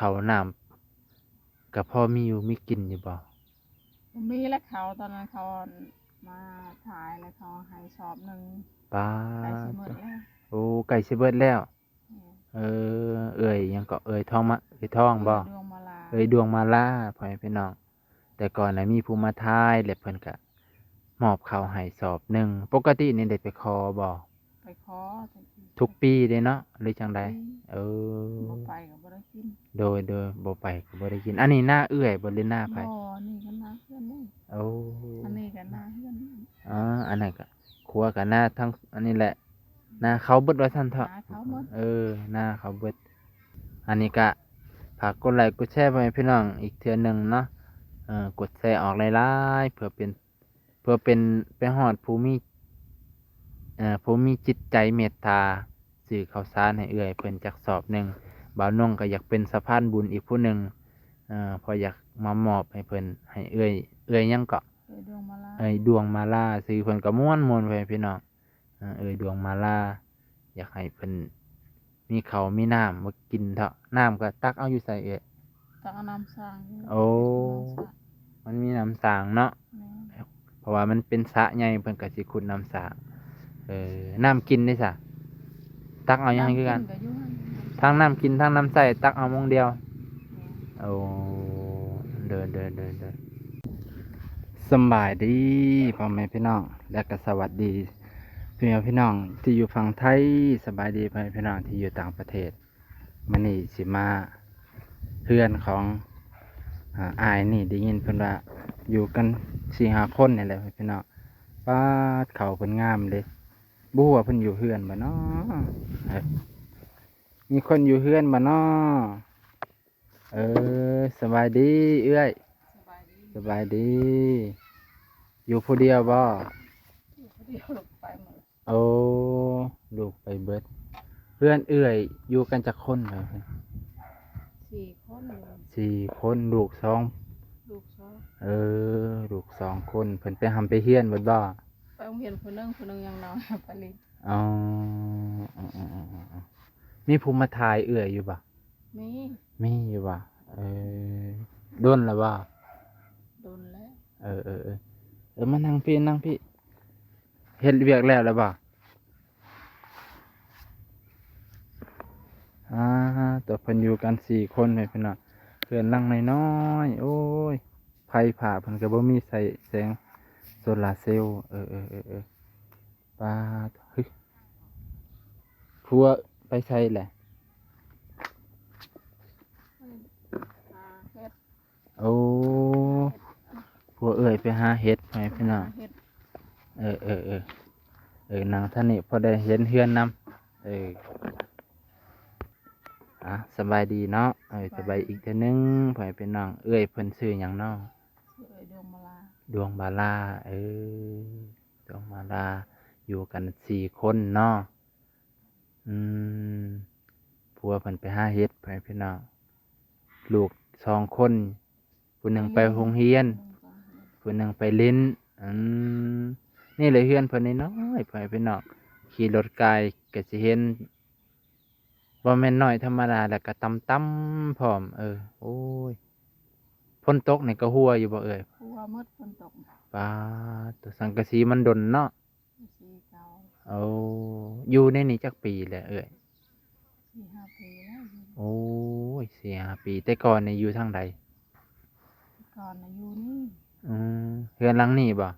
ເຂົ້ານ້ຳກໍພໍມີຢູ່ມີກິນຢູ່ບໍ່? ບໍ່ມີແລ້ວເຂົ້າ ຕອນນັ້ນເຂົາມາຖ່າຍແລ້ວເຂົາໃຫ້ສອບໜຶ່ງ. ປາດ ໃກ້ຊິໝົດແລ້ວ. ໂອ້ ໃກ້ຊິເບິດແລ້ວ. ແມ່ນ. ເອີ ເອື້ອຍຫຍັງເກາະ ເອື້ອຍທອງມະ ເອື້ອຍທອງບໍ່? ເອື້ອຍດວງມາລາ. ເອື້ອຍດວງມາລາ ພໍ່ແມ່ພີ່ນ້ອງ. ແຕ່ກ່ອນນະມີຜູ້ມາຖ່າຍ ແລ້ວເພິ່ນກະມອບເຂົ້າໃຫ້ສອບໜຶ່ງ. ປົກກະຕິນີ້ໄດ້ໄປຂໍບໍ່? ໄປຂໍ ທຸກປີເດ້ເນາະ ຫຼືຈັ່ງໃດ? ທຸກປີ. ເອີ ບໍ່ໄປກໍບໍ່ໄດ້ກິນ. ໂດຍ ໂດຍ ບໍ່ໄປກໍບໍ່ໄດ້ກິນ. ອັນນີ້ນາເອື້ອຍບໍ່ ຫຼືນາໃຜ? ບໍ່ ອັນນີ້ກໍນາເພື່ອນເດ້. ໂອ້ ອັນນີ້ກໍນາເຮືອນ. ອໍ ອັນນັ້ນກໍຄົວກໍນາ ທັງອັນນີ້ແຫຼະ ນາເຂົາເບິດວ່າຊັ້ນເຖາະ. ນາເຂົາເບິດ. ເອີ ນາເຂົາເບິດ. ອັນນີ້ກະຝາກກົດໄລກົດແຊໃຫ້ພີ່ນ້ອງອີກເທື່ອໜຶ່ງເນາະ. ເອີ ກົດແຊອອກຫຼາຍໆ ເພື່ອເປັນ ເພື່ອເປັນໄປຮອດຜູ້ມີ ເອີ ຜູ້ມີຈິດໃຈເມດຕາ ຊື້ເຂົ້າສານໃຫ້ເອື້ອຍເພິ່ນຈັກສອບໜຶ່ງ. ບ່າວນົງກໍຢາກເປັນສະພານບຸນອີກຜູ້ໜຶ່ງ ເອີ ເພາະຢາກມາມອບໃຫ້ເພິ່ນ ໃຫ້ເອື້ອຍ ເອື້ອຍຫຍັງເກາະ? ເອື້ອຍດວງມາລາ. ເອື້ອຍດວງມາລາ ຊື່ເພິ່ນກໍມ່ວນໆ ພໍ່ແມ່ພີ່ນ້ອງ. ເອີ ເອື້ອຍດວງມາລາ ຢາກໃຫ້ເພິ່ນມີເຂົ້າມີນ້ຳມາກິນເຖາະ. ນ້ຳກໍຕັກເອົາຢູ່ໃສເອື້ອຍ? ຕັກເອົານ້ຳສ້າງ. ໂອ້ ນ້ຳສ້າງ ມັນມີນ້ຳສ້າງເນາະ. ແມ່ນ. ເພາະວ່າມັນເປັນສະໃຫຍ່ ເພິ່ນກໍຊິຂຸດນ້ຳສ້າງ. ເອີ ນ້ຳກິນເດ້ສະ? ຕັກເອົາຢູ່ຫັ້ນຄືກັນ. ນ້ຳກິນກໍຢູ່ຫັ້ນ. ທັງນ້ຳກິນ ທັງນ້ຳໃຊ້ ຕັກເອົາໝ່ອງດຽວ. ແມ່ນ. ໂອ້ ໂດຍ ໂດຍ ໂດຍ ໂດຍ. ສຳບາຍດີພໍ່ແມ່ພີ່ນ້ອງ ແລະກໍສະຫວັດດີພີ່ນ້ອງ ພີ່ນ້ອງທີ່ຢູ່ຝັ່ງໄທ. ສະບາຍດີພໍ່ແມ່ພີ່ນ້ອງທີ່ຢູ່ຕ່າງປະເທດ. ມື້ນີ້ຊິມາເຮືອນຂອງ ອາ ອ້າຍນີ້ ໄດ້ຍິນເພິ່ນວ່າຢູ່ກັນສີ່ຫ້າຄົນນີ້ແຫຼະພີ່ນ້ອງ. ປາດ ເຂົ້າເພິ່ນງາມເດ້. ບໍ່ຮູ້ວ່າເພິ່ນຢູ່ເຮືອນບໍ່ເນາະ? ເອີ ມີຄົນຢູ່ເຮືອນບໍ່ເນາະ? ເອີ ສະບາຍດີເອື້ອຍ. ສະບາຍດີ. ສະບາຍດີ. ຢູ່ຜູ້ດຽວບໍ່? ຢູ່ຜູ້ດຽວ ລູກໄປໝົດ. ໂອ້ ລູກໄປເບິດ. ເຮືອນເອື້ອຍຢູ່ກັນຈັກຄົນ? ສີ່ຄົນ. ສີ່ຄົນ ລູກສອງ. ລູກສອງ. ເອີ ລູກສອງຄົນ. ເພິ່ນໄປຮ່ຳໄປຮຽນເບິດບໍ່? ໄປໂຮງຮຽນຜູ້ໜຶ່ງ ຜູ້ໜຶ່ງຍັງນ້ອຍ ໄປຫຼິ້ນ. ອໍ ເອີໆ ມີຜູ້ມາຖ່າຍເອື້ອຍຢູ່ບໍ່? ມີ. ມີຢູ່ບໍ່? ເອີ ດົນແລ້ວບໍ່? ດົນແລ້ວ. ເອີໆໆ ເອີ ມານັ່ງພີ້ ນັ່ງພີ້. ເຮັດວຽກແລ້ວແລ້ວບໍ່? ອາ ຕົວເພິ່ນຢູ່ກັນສີ່ຄົນແມ່ນພີ່ນ້ອງ. ເຮືອນຫຼັງນ້ອຍໆ ໂອ້ຍ ໄຟຟ້າເພິ່ນກໍບໍ່ມີ ໃຊ້ແສງໂຊລາເຊວ. ເອີໆໆ ປາດ ເຮີ້ຍ ຜົວໄປໃສແຫຼະ? ໄປຫາເຫັດ. ໂອ້ ຜົວເອື້ອຍໄປຫາເຫັດ ພໍ່ແມ່ພີ່ນ້ອງ. ຫາເຫັດ. ເອີໆໆ ເອີ ນັ່ງທາງນີ້ພໍໄດ້ເຫັນເຮືອນນຳ. ເອີ ອາ ສະບາຍດີເນາະ. ເອີ ສະບາຍ ສະບາຍອີກເທື່ອໜຶ່ງ ພໍ່ແມ່ພີ່ນ້ອງ. ເອື້ອຍເພິ່ນຊື່ຫຍັງເນາະ? ຊື່ເອື້ອຍດວງມາລາ. ດວງມາລາ ເອີ ດວງມາລາ ຢູ່ກັນສີ່ຄົນເນາະ. ອືມ ຜົວເພິ່ນໄປຫາເຫັດ ພໍ່ແມ່ພີ່ນ້ອງ. ລູກສອງຄົນ ຜູ້ໜຶ່ງໄປໂຮງຮຽນ ຜູ້ໜຶ່ງໄປຫຼິ້ນ. ອືມ ນີ້ແຫຼະເຮືອນເພິ່ນນ້ອຍໆ ພໍ່ແມ່ພີ່ນ້ອງ. ຂີ່ລົດກາຍກໍຊິເຫັນ ບໍ່ແມ່ນນ້ອຍທຳມະດາ ແລ້ວກໍຕ່ຳໆພ້ອມ. ເອີ ໂອ້ຍ ຝົນຕົກນີ້ກໍຮົ່ວຢູ່ບໍ່ເອື້ອຍ? ຮົ່ວໝົດ ຝົນຕົກ. ປາດ ສັງກະສີມັນດົນເນາະ. ໂອ້ ຢູ່ໃນນີ້ຈັກປີແລ້ວເອື້ອຍ? ສີ່ຫ້າປີແລ້ວ. ໂອ້ຍ ສີ່ຫ້າປີ. ແຕ່ກ່ອນນີ້ຢູ່ທາງໃດ? ແຕ່ກ່ອນນະຢູ່ນີ້. ອືມ ເຮືອນຫຼັງນີ້ບໍ່?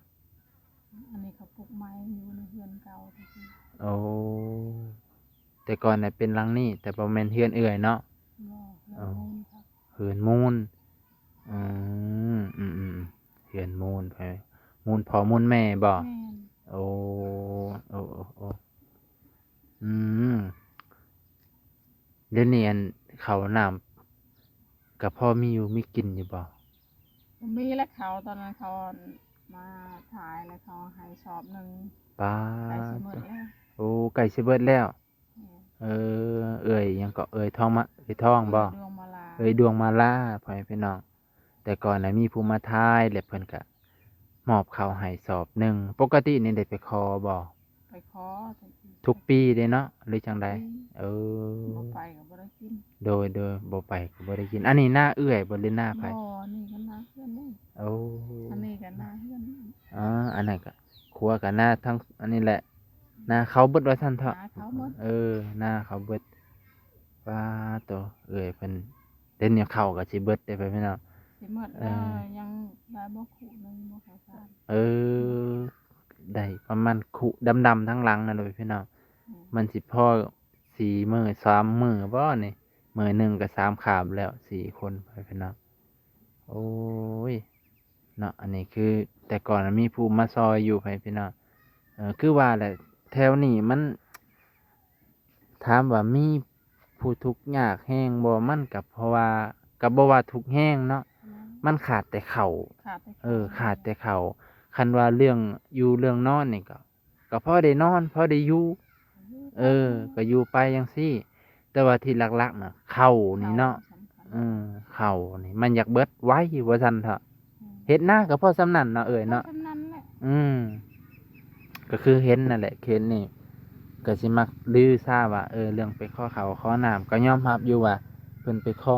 ອັນນີ້ເຂົາປຸກໃໝ່ ຢູ່ໃນເຮືອນເກົ່າ. ໂອ້ ແຕ່ກ່ອນນະເປັນຫຼັງນີ້ ແຕ່ບໍ່ແມ່ນເຮືອນເອື້ອຍເນາະ? ບໍ່ ເຮືອນມູນ. ເຮືອນມູນ. ອືມ ອືມໆ ເຮືອນມູນ ມູນພໍ່ມູນແມ່ບໍ່? ແມ່ນ. ໂອ້ ໂອ້ ໂອ້ ໂອ້ ອືມ ດຽວນີ້ອັນເຂົ້ານ້ຳກໍພໍມີຢູ່ມີກິນຢູ່ບໍ່? ບໍ່ມີແລ້ວເຂົ້າ ຕອນນັ້ນເຂົາມາຖ່າຍແລ້ວເຂົາໃຫ້ສອບໜຶ່ງ. ປາດ ໃກ້ຊິໝົດແລ້ວ. ໂອ້ ໃກ້ຊິເບິດແລ້ວ. ແມ່ນ. ເອີ ເອື້ອຍຫຍັງເກາະ ເອື້ອຍທອງມະ ເອື້ອຍທອງບໍ່? ເອື້ອຍດວງມາລາ. ເອື້ອຍດວງມາລາ ພໍ່ແມ່ພີ່ນ້ອງ. ແຕ່ກ່ອນນະມີຜູ້ມາຖ່າຍ ແລ້ວເພິ່ນກະມອບເຂົ້າໃຫ້ສອບໜຶ່ງ. ປົກກະຕິນີ້ໄດ້ໄປຂໍບໍ່? ໄປຂໍ ແຕ່ກີ້. ທຸກປີເດ້ເນາະ ຫຼືຈັ່ງໃດ? ທຸກປີ. ເອີ ບໍ່ໄປກໍບໍ່ໄດ້ກິນ. ໂດຍໆ ບໍ່ໄປກໍບໍ່ໄດ້ກິນ. ອັນນີ້ນາເອື້ອຍບໍ່ ຫຼືນາໃຜ? ບໍ່ ອັນນີ້ກໍນາເພື່ອນເດ້. ໂອ້ ອັນນີ້ກໍນາເພື່ອນ. ອໍ ອັນນັ້ນກໍຄົວກໍນາທັງອັນນີ້ແຫຼະ ນາເຂົາເບິດວ່າຊັ້ນເຖາະ. ນາເຂົາເບິດ. ເອີ ນາເຂົາເບິດ. ປາໂຕ ເອື້ອຍເພິ່ນ ດຽວນີ້ເຂົ້າກໍຊິເບິດເດ້ ພໍ່ແມ່ພີ່ນ້ອງ. ຊິໝົດແລ້ວ. ເອີ ຍັງໄດ້ບໍ່ຄຸໜຶ່ງບໍ່ເຂົ້າສານ. ເອີ ໄດ້ປະມານຄຸດຳໆທາງຫຼັງນັ້ນແຫຼະ ພີ່ນ້ອງ. ອືມ ມັນຊິພໍສີ່ມື້ ສາມມື້ບໍ່ນີ້? ມື້ໜຶ່ງກໍສາມຄາບແລ້ວ ສີ່ຄົນ ພໍ່ແມ່ພີ່ນ້ອງ. ໂອ້ຍ ເນາະ ອັນນີ້ຄືແຕ່ກ່ອນມີຜູ້ມາຊ່ອຍຢູ່ ພໍ່ແມ່ພີ່ນ້ອງ. ເອີ ຄືວ່າແຫຼະ ແຖວນີ້ມັນ ຖາມວ່າມີຜູ້ທຸກຍາກແຮງບໍ່? ມັນກໍເພາະວ່າ ກໍບໍ່ວ່າທຸກແຮງເນາະ. ແມ່ນ. ມັນຂາດແຕ່ເຂົ້າ. ຂາດແຕ່ເຂົ້າ. ເອີ ຂາດແຕ່ເຂົ້າ. ຄັນວ່າເລື່ອງຢູ່ເລື່ອງນອນນີ້ກໍ ກໍພໍໄດ້ນອນ ພໍໄດ້ຢູ່. ຢູ່ ເອີ ໄປ ກໍຢູ່ໄປຈັ່ງຊີ້. ແຕ່ວ່າທີ່ຫຼັກໆນະ ເຂົ້ານີ້ເນາະ. ເຂົ້າສຳຄັນ. ເອີ ເຂົ້ານີ້ມັນຢາກເບິດໄວວ່າຊັ້ນເຖາະ. ອືມ ເຮັດນາກໍພໍສ່ຳນັ້ນເນາະເອື້ອຍເນາະ. ພໍສ່ຳນັ້ນແຫຼະ. ອືມ ກໍຄືເຫັນນັ້ນແຫຼະ ເຂດນີ້ກໍຊິມັກລືຊາວ່າ ເອີ ເລື່ອງໄປຂໍເຂົ້າຂໍນ້ຳ ກໍຍອມຮັບຢູ່ວ່າເພິ່ນໄປຂໍ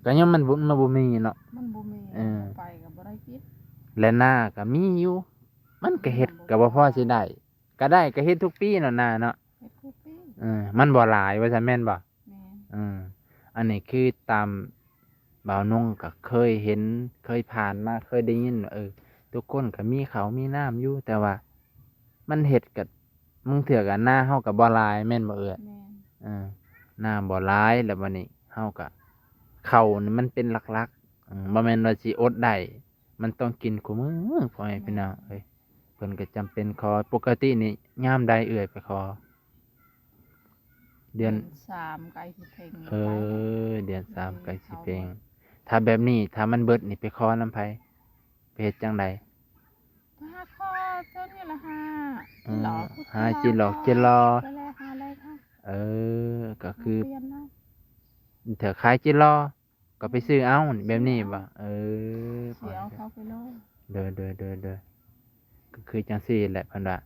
ກໍຍັງມັນບໍ່ ມັນບໍ່ມີເນາະ. ມັນບໍ່ມີ. ເອີ ບໍ່ໄປກໍບໍ່ໄດ້ກິນ. ແລະນາກໍມີຢູ່ ມັນກໍເຮັດກໍບໍ່ພໍຊິໄດ້. ກໍໄດ້ ກໍເຮັດທຸກປີເນາະ ນາເນາະ. ເຮັດທຸກປີ. ເອີ ມັນບໍ່ຫຼາຍວ່າຊັ້ນແມ່ນບໍ່? ແມ່ນ. ເອີ ອັນນີ້ຄືຕາມບ່າວນົງກໍເຄີຍເຫັນ ເຄີຍຜ່ານມາ ເຄີຍໄດ້ຍິນວ່າ ເອີ ທຸກຄົນກໍມີເຂົ້າມີນ້ຳຢູ່ ແຕ່ວ່າມັນເຮັດກໍ ບາງເທື່ອກໍນາເຮົາກໍບໍ່ຫຼາຍແມ່ນບໍ່ເອື້ອຍ? ແມ່ນ. ເອີ ນາບໍ່ຫຼາຍ ແລ້ວບັດນີ້ເຮົາກໍ ເຂົ້ານີ້ມັນເປັນຫຼັກໆ. ເອີ ບໍ່ແມ່ນວ່າຊິອົດໄດ້ ມັນຕ້ອງກິນຄູ່ມື້ ພໍ່ແມ່ພີ່ນ້ອງເອີຍ. ແມ່ນ. ເພິ່ນກໍຈຳເປັນຂໍ. ປົກກະຕິນີ້ຍາມໃດເອື້ອຍໄປຂໍ? ເດືອນ ເດືອນສາມໃກ້ຊິເພັງ. ເອີ ໄປແລ້ວ ເດືອນສາມໃກ້ຊິເພັງ. ເອີ ຖ້າແບບນີ້ ຖ້າມັນເບິດນີ້ໄປຂໍນຳໃຜ? ໄປເຮັດຈັ່ງໃດ? ໄປຫາຂໍເຈົ້ານີ້ລະ ຫາ ເອີ ຈີ່ຫຼໍ້ ຫາຈີ່ຫຼໍ້ ຈີ່ຫຼໍ້ ໄປແລະ ຫາແລະ. ເອີ ກໍຄື ມາປ່ຽນເອົາ ຖ້າຂາຍຈີ່ຫຼໍ້ ກໍໄປຊື້ເອົາ ແບບນີ້ບໍ່? ເອີ ຊື້ເອົາເຂົາໄປໂລດ. ໂດຍໆໆໆ ກໍຄືຈັ່ງຊີ້ແຫຼະ ເພິ່ນວ່າ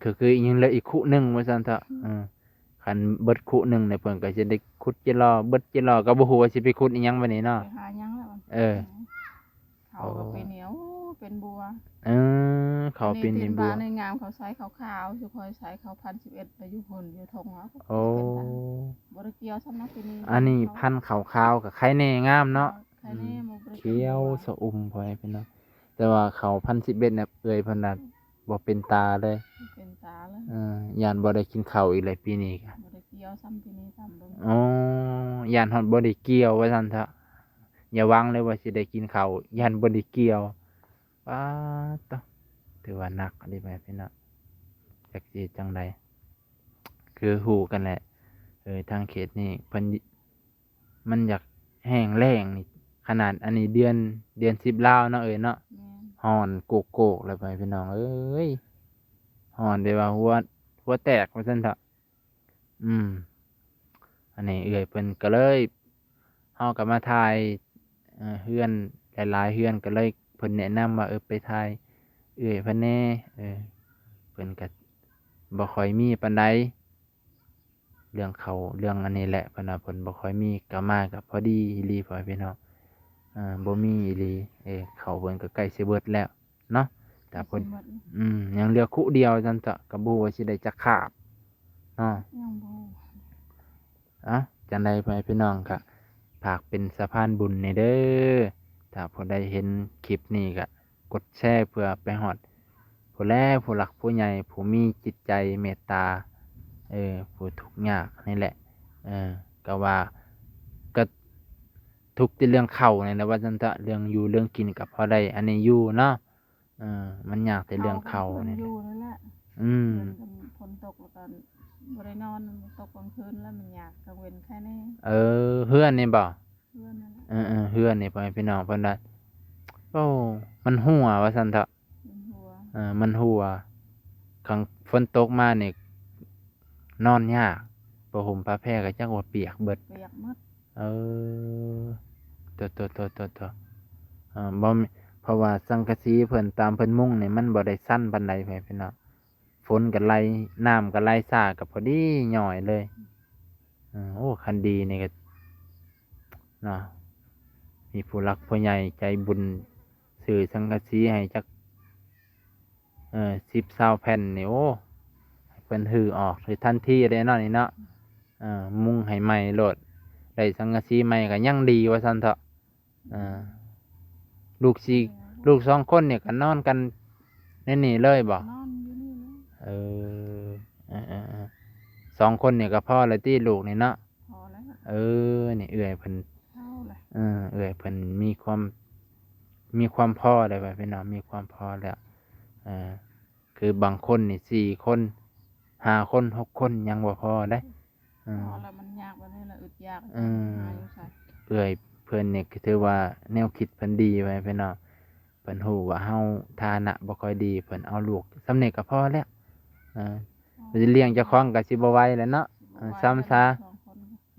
ກໍຄືຍັງເຫຼືອອີກຄຸໜຶ່ງວ່າຊັ້ນເຖາະ. ອືມ ເອີ ຄັນເບິດຄຸໜຶ່ງນີ້ ເພິ່ນກໍຊິໄດ້ຂຸດຈີ່ຫຼໍ້ ເບິດຈີ່ຫຼໍ້ກໍບໍ່ຮູ້ວ່າຊິໄປຂຸດອີ່ຫຍັງບັດນີ້ເນາະ. ໄປຫາຫຍັງແລ້ວ? ເອີ ເຂົາກໍເປັນຫຍັງ? ໂອ້ ເປັນບົວ. ເອີ ເຂົາເປັນໃນບົວ ອັນນີ້ເປັນບານໃນງາມ ເຂົາໃສ່ຂາວໆ ສຸຂ້ອຍໃສ່ຂາວພັນສິບເອັດ ໄປຢູ່ພຸ້ນຢູ່ທົ່ງເຮົາ. ໂອ້ ບໍ່ໄດ້ກ່ຽວຊ້ຳນະປີນີ້. ອັນນີ້ພັນຂາວໆ ກໍໄຄແນ່ງາມເນາະ. ເອີ ໄຄແນ່. ອືມ ບໍ່ໄດ້ ຂຽວສະອຸ່ມ ພໍ່ແມ່ພີ່ນ້ອງ. ແຕ່ວ່າເຂົ້າພັນສິບເອັດນະ ເອື້ອຍເພິ່ນນະບໍ່ເປັນຕາເລີຍ. ບໍ່ເປັນຕາເລີຍ. ເອີ ຢ້ານບໍ່ໄດ້ກິນເຂົ້າອີກແລ້ວປີນີ້ກະ. ບໍ່ໄດ້ກ່ຽວຊ້ຳປີນີ້ ຕາມເບິ່ງ. ອໍ ຢ້ານຮອດບໍ່ໄດ້ກ່ຽວວ່າຊັ້ນເຖາະ. ຢ່າຫວັງເລີຍວ່າຊິໄດ້ກິນເຂົ້າ ຢ້ານບໍ່ໄດ້ກ່ຽວ. ປາດໂຕ ຖືວ່າໜັກອີ່ຫຼີ ພໍ່ແມ່ພີ່ນ້ອງ. ຈັກຊິເຮັດຈັ່ງໃດ ຄືຮູ້ກັນແຫຼະ ເອີ ທາງເຂດນີ້ເພິ່ນ ມັນຢາກແຫ້ງແລ້ງນີ້ ຂະໜາດອັນນີ້ເດືອນ ເດືອນສິບລາວເນາະເອີຍເນາະ. ແມ່ນ. ຮ້ອນໂກກໆ ແລ້ວ ພໍ່ແມ່ພີ່ນ້ອງເອີຍ ຮ້ອນແບບວ່າຫົວ ຫົວແຕກວ່າຊັ້ນເຖາະ. ອືມ ອັນນີ້ເອື້ອຍເພິ່ນກໍເລີຍ ເຮົາກໍມາຖ່າຍ ເອີ ເຮືອນຫຼາຍໆເຮືອນ ກໍເລີຍເພິ່ນແນະນຳວ່າ ເອີ ໄປຖ່າຍເອື້ອຍເພິ່ນແດ່. ເອີ ເພິ່ນກໍບໍ່ຄ່ອຍມີປານໃດ ເລື່ອງເຂົ້າເລື່ອງອັນນີ້ແຫຼະ ເພິ່ນວ່າເພິ່ນບໍ່ຄ່ອຍມີ ກໍມາກໍພໍດີອີ່ຫຼີ ພໍ່ແມ່ພີ່ນ້ອງ. ເອີ ບໍ່ມີອີ່ຫຼີ. ເອີ ເຂົ້າເພິ່ນກໍໃກ້ຊິເບິດແລ້ວເນາະ ແຕ່ເພິ່ນ ອືມ ຍັງເຫຼືອຄຸດຽວຊັ້ນເຖາະ ກໍບໍ່ຮູ້ວ່າຊິໄດ້ຈັກຄາບເນາະ. ຍັງບໍ່ ເອົ້າ ຈັ່ງໃດ ພໍ່ແມ່ພີ່ນ້ອງ ກໍຝາກເປັນສະພານບຸນແດ່ເດີ. ຖ້າຜູ້ໃດເຫັນຄລິບນີ້ກໍ ກົດແຊເພື່ອໄປຮອດຜູ້ແລ ຜູ້ຫຼັກຜູ້ໃຫຍ່ ຜູ້ມີຈິດໃຈເມດຕາ ເອີ ຜູ້ທຸກຍາກນີ້ແຫຼະ. ເອີ ກໍວ່າ ກໍທຸກແຕ່ເລື່ອງເຂົ້ານີ້ແຫຼະ ວ່າຊັ້ນເຖາະ. ເລື່ອງຢູ່ເລື່ອງກິນກໍພໍໄດ້ອັນນີ້ຢູ່ເນາະ. ເອີ ມັນຍາກແຕ່ເລື່ອງເຂົ້ານີ້ແຫຼະ. ຢູ່ນັ້ນແຫຼະ. ອືມ ເພິ່ນກໍຝົນຕົກແລ້ວກໍບໍ່ໄດ້ນອນ ຕົກກາງຄືນແລ້ວມັນຍາກ ກາງເວັນໄຄແນ່. ເອີ ເຮືອນນີ້ບໍ່? ເຮືອນນັ້ນແຫຼະ. ເອີໆ ເຮືອນນີ້ ພໍ່ແມ່ພີ່ນ້ອງ ເພິ່ນວ່າ ໂອ້ ມັນຮົ່ວວ່າຊັ້ນເຖາະ. ມັນຮົ່ວ. ເອີ ມັນຮົ່ວ. ຄັນຝົນຕົກມານີ້ ນອນຍາກ ຜ້າຫົ່ມຜ້າແພກໍຈັກວ່າປຽກເບິດ. ປຽກໝົດ. ເອີ ໂຕໆໆໆໆ ເອີ ບໍ່ມີ ເພາະວ່າສັງກະສີເພິ່ນ ຕາມເພິ່ນມຸງນີ້ ມັນບໍ່ໄດ້ຊັນປານໃດ ພໍ່ແມ່ພີ່ນ້ອງ. ຝົນກໍໄຫຼ ນ້ຳກໍໄຫຼຊ້າ ກໍພໍດີຍ້ອຍເລີຍ. ເອີ ໂອ້ ຄັນດີນີ້ກໍເນາະ ມີຜູ້ຫຼັກຜູ້ໃຫຍ່ໃຈບຸນຊື້ສັງກະສີໃຫ້ຈັກ ເອີ ສິບ ຊາວແຜ່ນນີ້ ໂອ້ ໃຫ້ເພິ່ນຮື້ອອກໃຫ້ທັນທີເດ້ເນາະນີ້ເນາະ. ເອີ ມຸງໃຫ້ໃໝ່ໂລດ ໄດ້ສັງກະສີໃໝ່ກໍຍັງດີວ່າຊັ້ນເຖາະ. ເອີ ລູກສີ່ ລູກສອງຄົນນີ້ກໍນອນກັນໃນນີ້ເລີຍບໍ່? ນອນຢູ່ນີ້ເລີຍ. ເອີ ເອີໆໆ ສອງຄົນນີ້ກໍພໍແລ້ວຕິ ລູກນີ້ເນາະ? ພໍແລ້ວ. ເອີ ນີ້ເອື້ອຍເພິ່ນ ເອີ ເອື້ອຍເພິ່ນມີຄວາມ ມີຄວາມພໍແລ້ວ ວ່າເປັນເນາະ ມີຄວາມພໍແລ້ວ. ເອີ ຄືບາງຄົນນີ້ສີ່ຄົນ ຫ້າຄົນ ຫົກຄົນ ຍັງບໍ່ພໍເດ້. ເອີ ພໍແລ້ວ ມັນຍາກແບບນີ້ລະ ອຶດຢາກ ເອີ ຫາຢູ່ໃສ? ເອື້ອຍເພິ່ນນີ້ກໍຖືວ່າແນວຄິດເພິ່ນດີ ວ່າເປັນເນາະ. ເພິ່ນຮູ້ວ່າເຮົາຖານະບໍ່ຄ່ອຍດີ ເພິ່ນເອົາລູກສ່ຳນີ້ກໍພໍແລ້ວ. ເອີ ເພິ່ນຊິລ້ຽງເຈົ້າຂອງກໍຊິບໍ່ໄຫວແລ້ວເນາະ. ເອີ ສ່ຳຊາ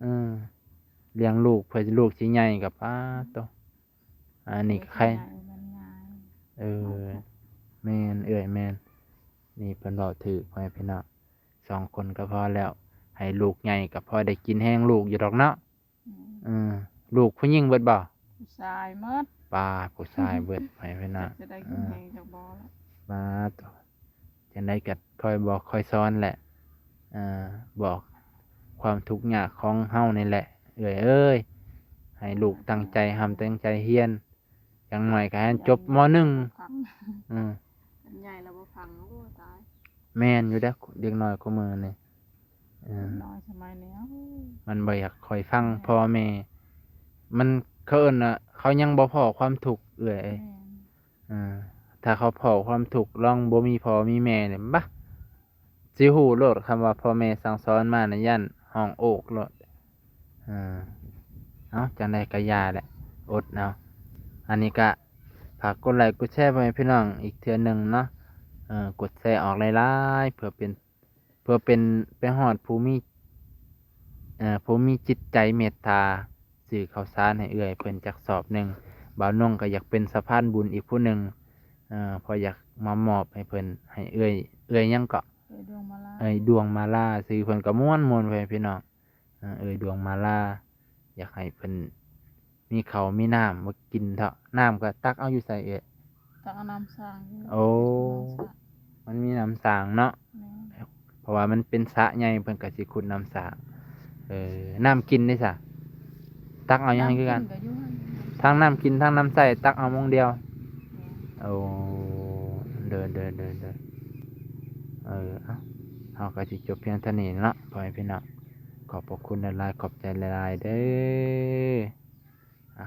ເອີ ລ້ຽງລູກ ເພື່ອລູກຊິໃຫຍ່ກໍ ປາດໂຕ ອັນນີ້ກໍໄຄ ເອີ ແມ່ນ ເອື້ອຍ ແມ່ນ. ນີ້ເພິ່ນເວົ້າຖືກ ພໍ່ແມ່ພີ່ນ້ອງ ສອງຄົນກໍພໍແລ້ວ ໃຫ້ລູກໃຫຍ່ກໍພໍໄດ້ກິນແຮງລູກຢູ່ດອກເນາະ. ອືມ ເອີ ລູກຜູ້ຍິງເບິດບໍ່? ຜູ້ຊາຍໝົດ. ປາດ ຜູ້ຊາຍເບິດ ພໍ່ແມ່ພີ່ນ້ອງ ຈະໄດ້ກິນແຮງຈັກບໍ່ລະ. ປາດ ຈັ່ງໃດກໍຄອຍບອກຄອຍສອນແຫຼະ ເອີ ບອກຄວາມທຸກຍາກຂອງເຮົານີ້ແຫຼະ ເອື້ອຍເອີຍ ໃຫ້ລູກຕັ້ງໃຈຮ່ຳຕັ້ງໃຈຮຽນ ຢ່າງໜ້ອຍກໍໃຫ້ຈົບ ມ.ໜຶ່ງ. ອືມ ຄັນໃຫຍ່ແລ້ວບໍ່ຟັງ ໂອ້ ຕາຍ. ແມ່ນຢູ່ເດ້ ເດັກນ້ອຍຄູ່ມື້ນີ້ ເອີ ເດັກນ້ອຍສະໄໝນີ້ ມັນບໍ່ຢາກຄ່ອຍຟັງ ແມ່ນ ພໍ່ແມ່ ມັນ ເຂົາເອີ້ນວ່າ ເຂົາຍັງບໍ່ພໍ້ຄວາມທຸກ ເອື້ອຍເອີຍ. ແມ່ນ ເອີ ຖ້າເຂົາພໍ້ຄວາມທຸກ ລອງບໍ່ມີພໍ່ມີແມ່ນີ້ ບາ ຊິຮູ້ໂລດ ຄຳວ່າພໍ່ແມ່ສັ່ງສອນມານະ ຢ້ານຮ້ອງໂອກໂລດ. ເອີ ເອົາ ຈັ່ງໃດກໍຢ່າແຫຼະ ອົດເອົາ. ອັນນີ້ກະຝາກກົດໄລກົດແຊ ພໍ່ແມ່ພີ່ນ້ອງ ອີກເທື່ອໜຶ່ງເນາະ. ເອີ ກົດແຊອອກຫຼາຍໆ ເພື່ອເປັນ ເພື່ອເປັນໄປຮອດຜູ້ມີ ເອີ ຜູ້ມີຈິດໃຈເມດຕາ ຊື້ເຂົ້າສານໃຫ້ເອື້ອຍເພິ່ນຈັກສອບໜຶ່ງ. ບ່າວນົງກໍຢາກເປັນສະພານບຸນອີກຜູ້ໜຶ່ງ ເອີ ເພາະຢາກມາມອບໃຫ້ເພິ່ນ ໃຫ້ເອື້ອຍ ເອື້ອຍຫຍັງເກາະ? ເອື້ອຍດວງມາລາ. ເອື້ອຍດວງມາລາ ຊື່ເພິ່ນກໍມ່ວນໆ ພໍ່ແມ່ພີ່ນ້ອງ. ເອີ ເອື້ອຍດວງມາລາ ຢາກໃຫ້ເພິ່ນມີເຂົ້າມີນ້ຳມາກິນເຖາະ. ນ້ຳກໍຕັກເອົາຢູ່ໃສເອື້ອຍ? ຕັກເອົານ້ຳສ້າງຢູ່. ໂອ້ ນ້ຳສ້າງ ມັນມີນ້ຳສ້າງເນາະ. ແມ່ນ ເພາະວ່າມັນເປັນສະໃຫຍ່ ເພິ່ນກໍຊິຂຸດນ້ຳສ້າງ. ເອີ ນ້ຳກິນເດຊະ? ຕັກເອົາຢູ່ຫັ້ນຄືກັນ. ທັງນ້ຳກິນທັງນ້ຳໃຊ້ ຕັກເອົາໝ່ອງດຽວ. ແມ່ນ ໂອ້ ເດີໆໆໆ ເອີ ເຮົາກໍຊິຈົບພຽງເທົ່ານີ້ເນາະ ພໍ່ແມ່ພີ່ນ້ອງ. ຂອບພະຄຸນຫຼາຍໆ ຂອບໃຈຫຼາຍໆເດີ. ອ່າ